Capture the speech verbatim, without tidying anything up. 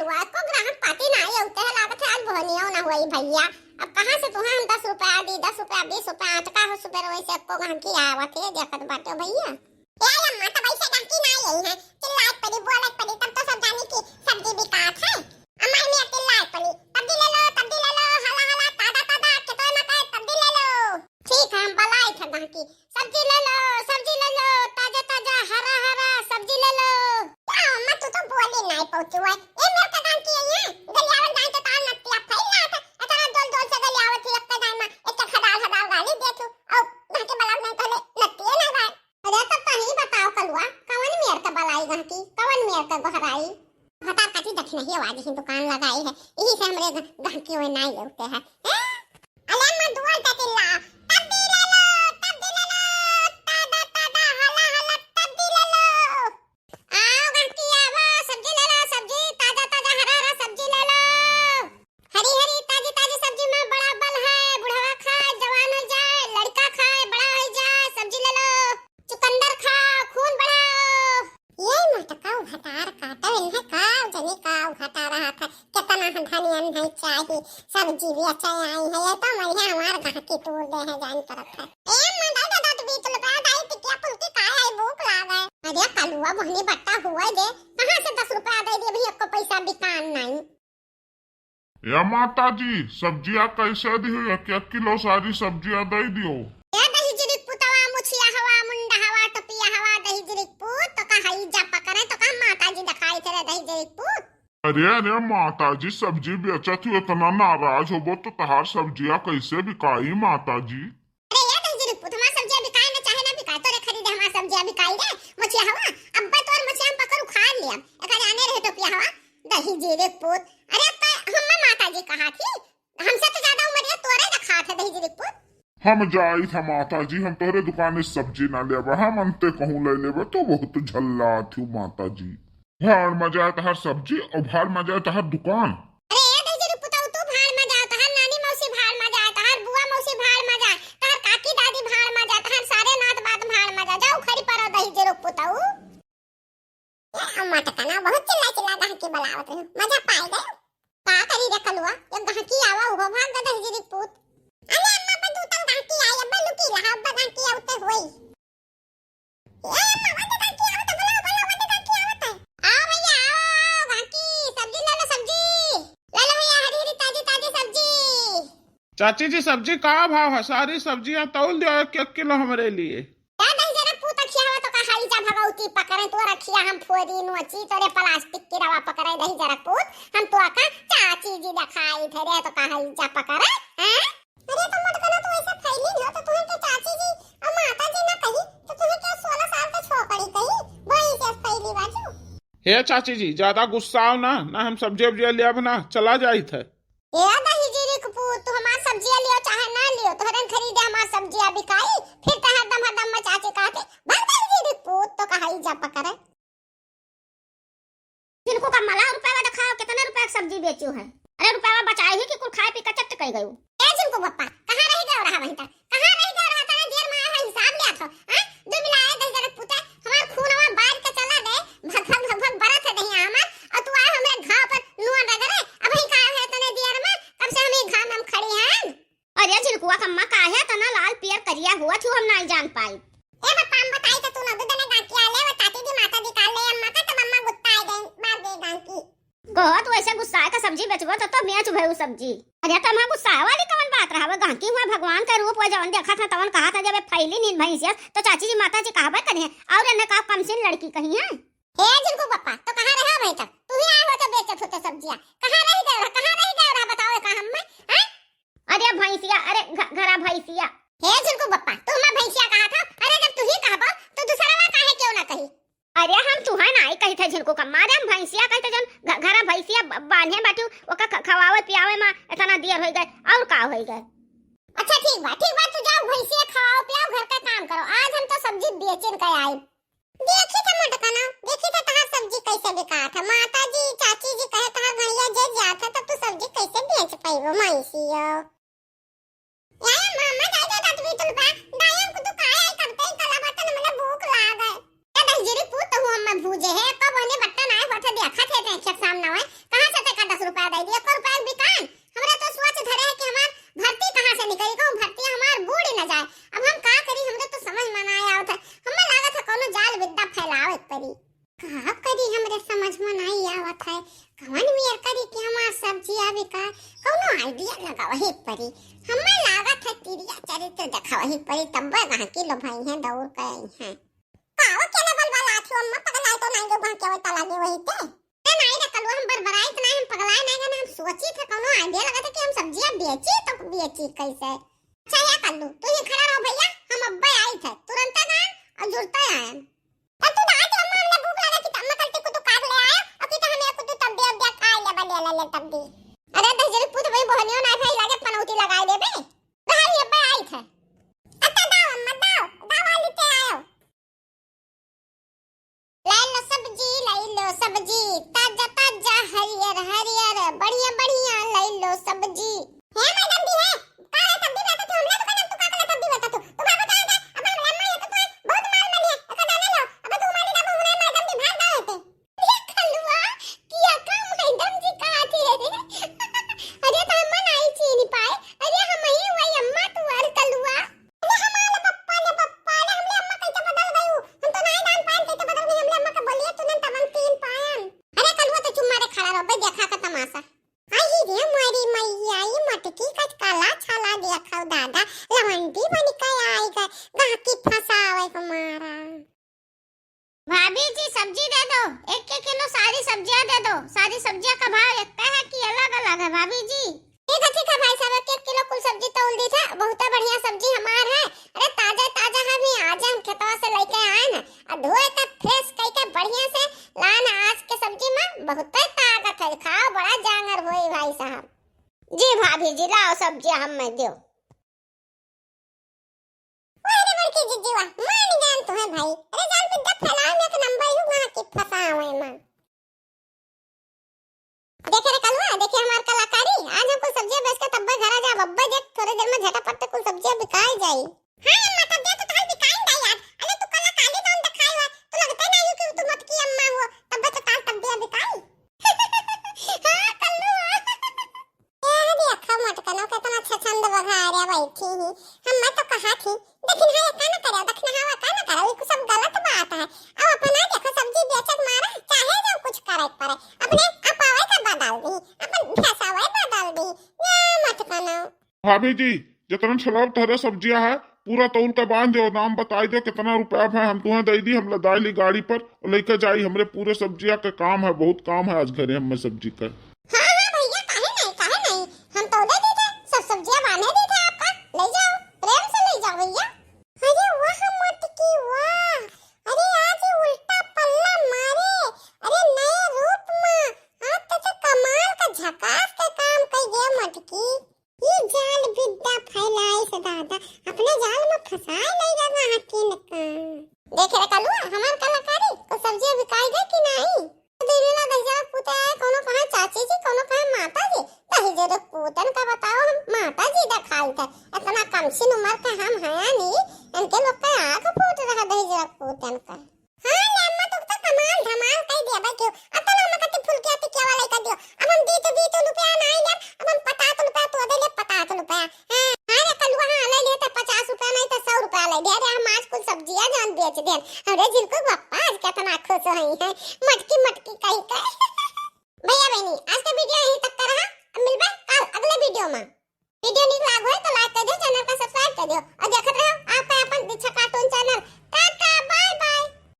तो एको ग्राहक पाती ना आई, उते है लागत है आज बोहनियो ना हुई भैया। अब कहाँ से तुहें हम दस रुपया दी, दस रुपया, बीस रुपया, आटका हो सुबह रोए से एको गहकी आवत है, देखत बाटे भैया। ए अम्मा, तब ऐसे गहकी ना आई है, चिल्लाए पड़ी, बोले पड़ी, तब तो सब जानी कि सब्जी बिकात है। अम्मा, मैं चिल्लाए पड़ी, सब्जी ले लो, सब्जी ले लो, हला हला, ताजा ताजा, खेतों में के सब्जी ले लो। ठीक है, हम बलाई थे गहकी, सब्जी ले लो, सब्जी ले लो, ताजा ताजा, हरा हरा, सब्जी ले लो। क्या अम्मा, तू तो बोली नहीं पहुंची हुआ। ए मेरे का गहकी है, गलियावन जाए तो तार नत्तिया फैल रहा था, इतना जोर जोर से गलियावत थी, एक जाए में एक खदाल खदाल गाली दे तू, और गहकी बलाव नहीं पहले नत्तिया ना गाए। अरे तो तही बताओ कलुआ, कवन मेर के बलाई गहकी, कवन मेर के गोहराई? भतार काटी दखिनही आवाज ही दुकान लगाई है, यही से हमरे ग-, गहकी हुए नाई लेते हैं। हैं? अले अम्मा दुआर पे चिल्ला, तब दी ले लो, तब दी ले लो, ताजा ताजा, हला हला, तब दी ले लो। आओ गहकी आवो, सब्जी ले लो, सब्जी, ताजा ताजा, हरा हरा सब्जी ले लो। हरी हरी ताजी ताजी सब्जी में बड़ा बल है, बुढ़वा खाए, जवान हो जाए, लड़का खाए, बड़ा हो जाए, सब्जी ले लो, चुकंदर खाओ, खून बढ़ाओ। ये मोटका उघटार काटो, इन्हें का जनी का उघटा रहा था, कितना हम धनियन नहीं चाही, सब्जी भी अच्छा आई है, ये तो मरिया हमार गहकी तोड़ दे है, जान तरफ है। ए अम्मा, दे दे दस बीस रुपया, दाई टिकिया फुल्की खाए आई, भूख लाग है। अरे कलुआ बहनी बट्टा हुआ दे, कहाँ से दस रुपया दे दे, अभी एको पैसा बिकान नहीं। ए माता जी, सब्जिया कैसे दियो? एक एक किलो सारी सब्जिया दे दियो। ए दहिजरी पुतवा, मुछिया हवा, मुंडा हवा, टोपिया हवा, दहिजरी पूत, तो का हई जा पकड़े, तो का माता जी दिखाई थे रे दहिजरी पूत? अरे, अरे माता जी, सब्जी बेचत हो, इतना नाराज होबो तो तहार सब्जिया कैसे बिकाई माता जी? अरे ये दहिजरी पूत, हमार सब्जिया बिकाए ना चाहे ना बिकाए, तोरे खरीदे हमार सब्जिया बिकाई रे, मुछिया हवा, अब्बे तोर मुछिया हम पकड़ उखाड़ लिया, एका जाने रहे टोपिया हवा, दहिजरी पूत। अरे अब्बे हम्मे माता जी कहा थी, हमसे तो ज्यादा उमरिया तोरे दिखात है दहिजरी पूत। हम जाई था माता जी, हम तोहरे दुकान से सब्जी ना लेबा, हम अंते कहूँ ले लेबा, तो बहुत झल्ला थी माता जी। भाड़ में जाए तहार सब्जी और भाड़ में जाए तहार दुकान। अरे ए दहिजरी पुतऊ, तू भाड़ में जाए, तहार नानी मौसी भाड़ में जाए, तहार बुआ मौसी भाड़ में जाए, तहार काकी दादी भाड़ में जाए, तहार सारे नात बात भाड़ में जाए, जा उखड़ी पड़ो दहिजरी पुतऊ। ए अम्मा टकना, बहुत चिल्ला चिल्ला गहकी बलावत रही, मजा पाए गए। का करी रे कलुआ, एक गहकी आवा, उहो भाग गए दहिजरी पूत। अरे अम्मा, अब दू तन गहकी आई, अब लुकी रहा, अब गहकी आउते होई। ए अम्मा, वो तो गहकी आवत है, बुलाओ, बुलाओ, वो तो गहकी आवत है। आओ भैया, आओ, आओ, गहकी, सब्जी ले लो, सब्जी। ले लो भैया, हरी हरी ताजी ताजी सब्जी। चाची जी, सब्जी का भाव है? सारी सब्जियां तौल दियो एक एक किलो हमरे लिए। ए दहिजरा पूत, अखिया हवा तो का हई जा भगौती पकड़े, तोर अखिया हम फोरी नोची, तोरे प्लास्टिक की रवा पकड़े दहिजरा पूत, हम तो का चाची जी दिखाई थे रे, तो का हई जा पकड़े, हैं? अरे तो मोटकना, तू ऐसे फैली हो तो तुम्हें के चाची जी और माता जी ना कही, तो तुम्हें क्या सोलह साल के छोकरी कही? वही से फैली बाजू। हे चाची जी, ज्यादा गुस्साओ ना, ना हम सब्जी उब्जिया ले अब ना चला जाई थे। ए दहिजरी के पूत, तू हमार सब्जिया लियो चाहे ना लियो, तोहरे खरीदे हमार सब्जिया बिकाई, फिर तो हरदम हरदम में चाची कहते, "भाग दहिजरी के पूत, तो कहाई जा पकड़े।" जिनको का मला रुपया दिखाओ, कितना रुपया के सब्जी बेचो है? अरे रुपया बचाए ही कि कुल खाए पी के चट कई गयो। ए जिनको पप्पा, कहाँ रह गयो रहा वहीं तक? कहाँ रह गयो रहा? तने देर में आया है, हिसाब लिया था, हैं? दो मिला ए दहिजरी के पूते, हमार खूनवा बाज के चला गए, भग भग भग भग बरत है दहिया हमार, और तू आए हमरे घाव पर नून रगड़े, अबही का है तने देर में, कब से हम ई घाम में खड़ी हैं? अरे झिनकुआ कम्मा, काहे तना लाल पियर करिया हुआ थू, हम नाई जान पाई। ए बप्पा, हम बताई तो तू ना दू दने गांकी आले, वो चाची जी माता जी काले अम्मा का, तब अम्मा गुस्सा आ गई, मार दे गांकी। कहो तू ऐसे गुस्सा का सब्जी बेचबो तो, तो बेच भयू सब्जी। अरे तो हम गुस्सा वाली कवन बात रहा, वो गांकी हुआ भगवान का रूप हुआ, जवन देखा था तवन कहा था, जब फैली नींद भैंसिया तो चाची जी माता जी कहबे करे हैं, और इन्हें का कमसिन लड़की कही है। हे झिनकू बप्पा, तो कहाँ रहा भाई तब? तू ही आए हो तो बेचत होते सब्जिया। कहाँ रह गए रहा, कहाँ रह गए रहा, बताओ का हम में, हैं? अरे भैंसिया, अरे घ-, घरा भैंसिया। हे झिनकू बप्पा, तू हमें भैंसिया कहा था? अरे जब तू ही कहबो, तो दूसरा वा काहे क्यों ना कही? अरे हम तुहे नाई कही थे झिनकू कम्मा, अरे हम भैंसिया कही थे, जौन घ-, घरा भैंसिया ब-, बांधे बाटू, ओका ख-, खवावे पियावे में इतना देर होई गए, और का होई गए? अच्छा ठीक बा, ठीक बा, तू जाओ भैंसिया खवाओ पियाओ, घर का काम करो, आज हम तो सब्जी बेचिन के आई। देखी था मोटकना, देखी था तहार सब्जी कैसे बिकात है। माता जी, चाची जी कहे तहार घड़िया जे जात है, तब तू सब्जी कैसे बेच पाइबो माइसियो? यार मामा, जाए दे दत भी तुलबा, दायम को तू काहे आई कब तई कला बतन मने भूख लाग है। ए दहिजरी पूत, तहु अम्मा भूजे है, कब ओने बट्टा नाय होत है, देखा थे ते खेत सामना है, कहाँ से है, कवन मेर करी कि हमार सब्जिया बिकाए, कौनो idea लगावही परी। हमें लागत है तिरिया चरित्र देखावही परी, तब्बे गहकी लोभाइहैं दौड़ के अइहैं। काओ केले बलबलात हो अम्मा, पगलाए तो नाहीं गो गहकी आवत लागे वही ते। ए नाहीं रे कलुआ, हम बरबराइत नाहीं, हम पगलाए नाहीं गन, हम सोचित है कौनो idea लगत है कि हम सब्जिया बेची तो बेची कैसे। अच्छा या कल्लू, तू ही खड़ा रहो भैया, हम अब्बे आइत है, तुरंते गए और जुरते आए। तब तू दाई के अम्मा, हमला भूख लगा कि अम्मा कल ते कुछ काट ले आया और कि तो हमें कुछ तब दे, अब दे, खाए ले, बले ले, ले तब दे। अरे दहिजरी पूत भाई, बहनियों ना भाई लागे पनौती लगाए देबे। भाई अब्बे आइत है। अत्ता दाओ अम्मा, दाओ, दाओ वाली ते आयो। लाई लो सब्जी, लाई लो सब्जी, ताजा ताजा हरियर हरियर, बढ़िया बढ़िया लाई लो सब्जी। हे मैडम जी, हे, का है तब भी बता तू, हमला दुकान तू का करला तब भी बता तू। तू बाबू कहाँ गए? अब हम लम्मा ये तो तू बहुत माल मनी है, एक दाना लो। अब तू हमारी ना बोल रहा है मैडम जी, भाग गए थे। ये कलुआ, किया का मैडम जी कहा थी रे? अरे तो अम्मा नाहीं चीनी पाए, अरे हम ही वही अम्मा तू और कलुआ। अरे हमारे पप्पा ने, पप्पा ने, हमले अम्मा कैसे बदल गई? हम तो नाहीं जान पाएन कैसे बदल गई, हमले अम्मा का बोलिए तूने तब हम चीन पाएन। अरे कलुआ तो चुप मारे खड़ा रहो बे, देखा का तमाशा। आई रे मोरी मैया, ये मटकी का काला छाला देखो दादा, लवंडी बन के आई गए, गाकी फंसावे हमारा। भाभी जी सब्जी दे दो, एक एक किलो सारी सब्जियां दे दो। सारी सब्जियां का भाव एक है कि अलग अलग है भाभी जी? ठीक है, ठीक है भाई साहब, एक एक किलो कुल सब्जी तौल दी था, बहुत बढ़िया सब्जी हमार है। अरे ताजा ताजा है, अभी आज हम खेतवा से लेके आए ना, और धोए के फ्रेश कई के बढ़िया से लान। आज के सब्जी में बहुत ताकत है, खाओ बड़ा जांगर होई भाई साहब। जी भाभी जी, लाओ सब्जियां हम में दो। वाह रे बड़की जीजी वाह, मान जान तो है भाई। अरे जान पे जब फैलाओ में एक नंबर यू वहाँ की फंसा हुए माँ। देखे रे कलुआ, देखे हमार कलाकारी। आज हम कुल सब्जियां बेच के तब्बे घर आ जाब, अब्बे देख थोड़े देर में झटापट कुल सब्जियां बिकाई जाई। हाँ अम्मा, तब दे तो थाल बिकाई जाई आज। अरे तू कलाकारी कौन दिखाई हुआ? तू लगते नहीं हो कि तू मटकी अम्मा हो, तब्बे तो थाल तब्बे बिकाई। हाँ कल्लू। ए, देखा मटकनो केतना अच्छा छंद बघारे बैठी ही। हम मैं तो कहा थी, लेकिन हाँ, ये का ना करे, दखिनहावा का ना करे, ये सब गलत बात है। अब अपना देखो सब्जी बेचक मारा, चाहे जो कुछ करे पड़े, अपने अपावे का बदल दी, अपन भैंसावे बदल दी, या मटकनो। भाभी जी, जितना छलाव तहरे सब्जियां है, पूरा तौल का बांध दो, दाम बताई दो कितना रुपया है, हम तुम्हें दे दी, हम लदाई ली गाड़ी पर और लेके जाई। हमरे पूरे सब्जियां का काम है, बहुत काम है आज घरे हमें सब्जी का। हाँ, हाँ भैया, काहे नहीं, काहे नहीं? हम तौले दी थे, सब सब्जियां बांधे दी थे आपका, ले जाओ, प्रेम से ले जाओ भैया। अरे वाह मटकी वाह, अरे आज ये उल्टा पल्ला मारे, अरे नए रूप में, आज तो, तो कमाल का झकास के काम कई गए मटकी। ये जाल बिद्दा फैलाइस दादा, अपने जाल में फंसाए लइगा गाहकिन का। देखे रे कलुआ, हमार कलाकारी, तो सब्जियां बिकाई गई कि नहीं? दिल्ला दहिजरा पूते आए, कोनो कहे चाची जी, कोनो कहे माता जी। दहिजरे पूतन का बताओ, हम माता जी देखाई थे। इतना कमसिन उम्र के हम हैं नी, इनके लोग का आँख फूट रहा दहिजरा पूतन का। हाँ ले अम्मा, तू तो कमाल धमाल कई दिया बा क्यों? अब तो अम्मा कति फुलकिया टिकिया वाला कर दियो। अब हम दी तो दी तो रुपया ना ले, अब हम पचास रुपया तो दे ले, पचास रुपया। हाँ, हाँ रे कलुआ, हाँ, ले लेते पचास रुपया नहीं तो सौ रुपया ले दे। अरे हम आज कुल सब्जियां जान बेच देन। अरे जिनको पप्पा आज कितना खुश होई हैं, मटकी मटकी कही कहे। भैया बहनी, आज का video यहीं तक का रहा। अब मिलबे कल अगले video में। Video नीक लाग होय तो like कर दियो, channel का subscribe कर दियो और देखत